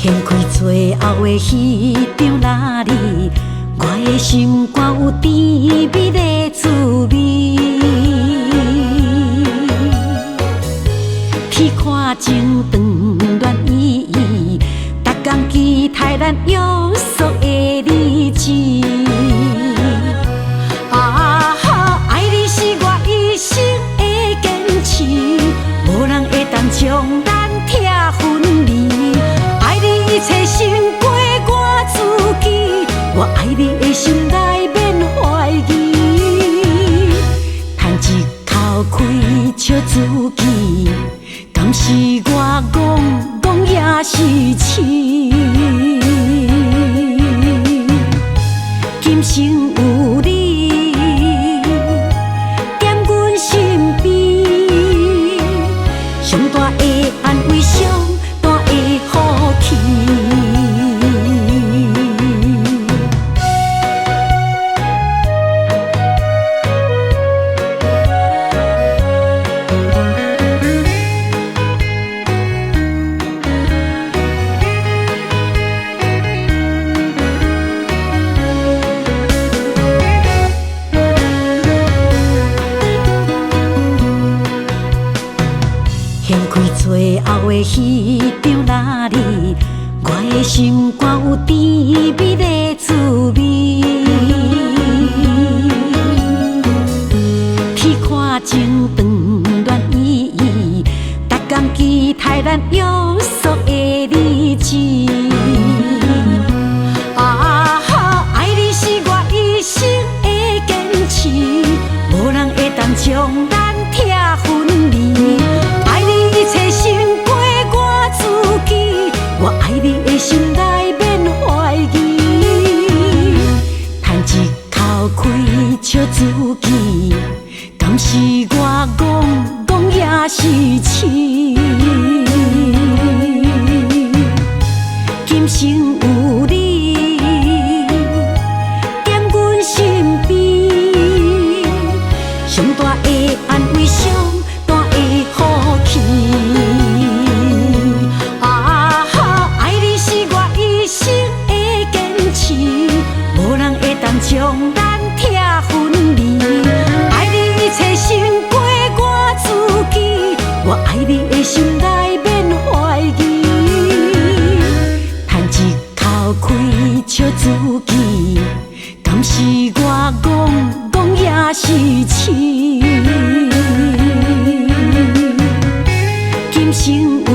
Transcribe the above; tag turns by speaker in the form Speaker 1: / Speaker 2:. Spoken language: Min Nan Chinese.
Speaker 1: 掀開最後的彼張拉鏈，我的心肝有甜蜜的滋味。天看情長戀依依，逐工期待咱約束的日子。啊哈，愛你是我一生的堅持，無人會當將咱拆分離。愛你一切勝過我自己，我愛你的心來免懷疑。嘆一口氣，笑自己，敢是我戇戇也是痴。今生有你踮阮身邊，上大的安慰，上大的福氣。掀開最後的彼張拉鏈，我的心肝有甜蜜的滋味。天看情長戀依依，逐工期待咱約束的日子。啊哈，愛你是我一生的堅持，無人會當將咱拆分離。愛你一切勝過我自己，我愛你的心來免懷疑。嘆一口氣，笑自己，敢是我戇戇也是痴。今生有你踮阮身邊，上大的安慰，上大的福氣。啊哈，愛你是我一生的堅持，無人會當將咱拆分離。愛你一切勝過我自己，我愛你的心來免懷疑。嘆一口氣，笑自己，敢是我戇戇也是痴。今生有